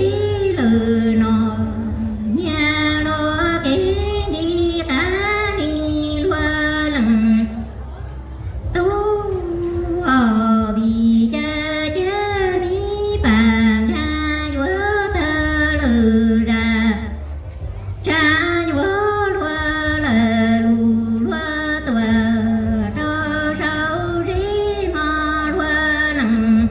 tib lwm no, nyias los kev nti qab li luag leej tub, vim cas cia li pab nkag yuav tawg lwm zaj, tsam yuav luag lawm lus luag tuam rau saum zeb mos luag leej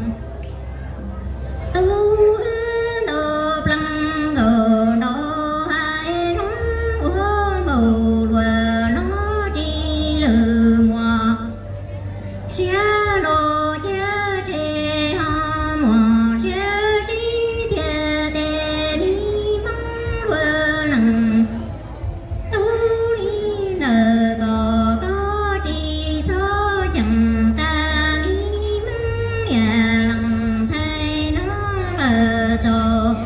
tub, wb ntaus plees nkaus nrov hais zoo ua npaum luag no tsis lwm muaj siab los cia tseg ho muaj siab sib tiag tes mi Hmoob luag leej tub li ntawm ko koj tsis txhob xyeem tas mi Hmoob niam leej ntxhais no lawm txog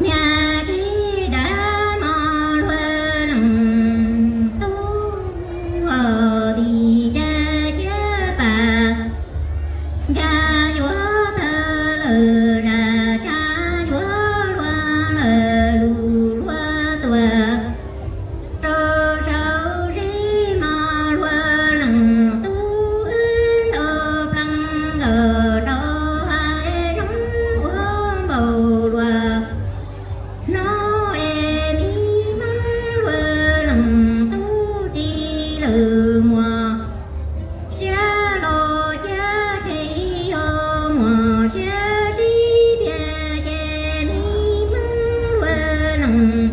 niag kev dab mos luag leej tub, vim cas cia pab nkag yuav tawg lwm zaj, tsam yuav luag lawm lus luag tuam rau saum zeb mos luag leej tub, wb ntaus plees nkaus nrov hais zoo ua npaum luag no es mi Hmoob luag leej tub tsis lwm muaj siab los cia tseg ho muaj siab sib tiag ces mi Hmoob luag leej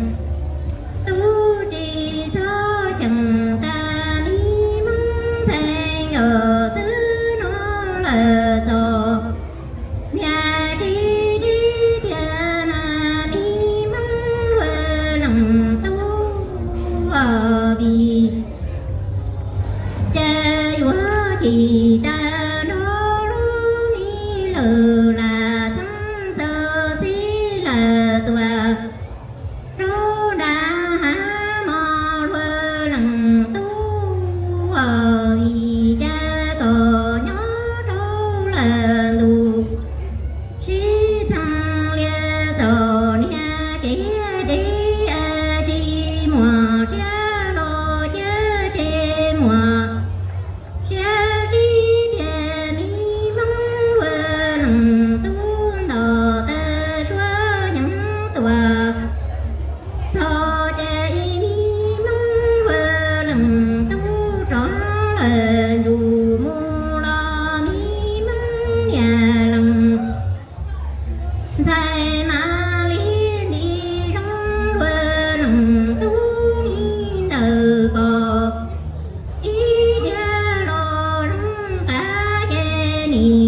tub tsis txhob xyeem tas mi Hmoob ntxhais nkaus xwb no lawm txog niag kev deb tiag na mi Hmoob luag leej tub, vim cas yuav chim tag nrho lub me lwm lam xeeb txawv xib lawm tuam rau nram hav mos luag leej tub, vim cas kom nyob rau lawm ntu sib txeeb lias txom niag kev deb, tsis muaj siab los cia tseg muaj siab sib tiag mi Hmoob luag leej tub ntaus tawg suab yeeb tuam txog ces mi Hmoob luag leej tub rov lawm ntsuj mus los mi Hmoob niam leej ntxhais mam li nti zoo luag leej tub li ntawm ko ib diav los zoo qab ces nim